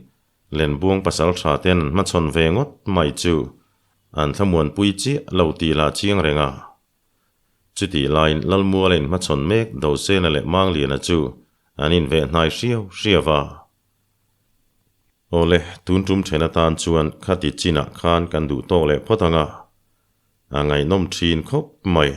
Lenbuang pasal tha ten an hmachhawn ve ngawt mai chu an thlamuanpui chiah lo tih lah chiang reng a. Chutih laiin Lalmuala inhmachhawn mek Dosena leh Mangliana chu an inveh hnai hriau hriau a. Awle, tun tum then atan chuan khati chinah khan kan duh tawk leh phawt ang a, a ngaihnawm thin khawp mai.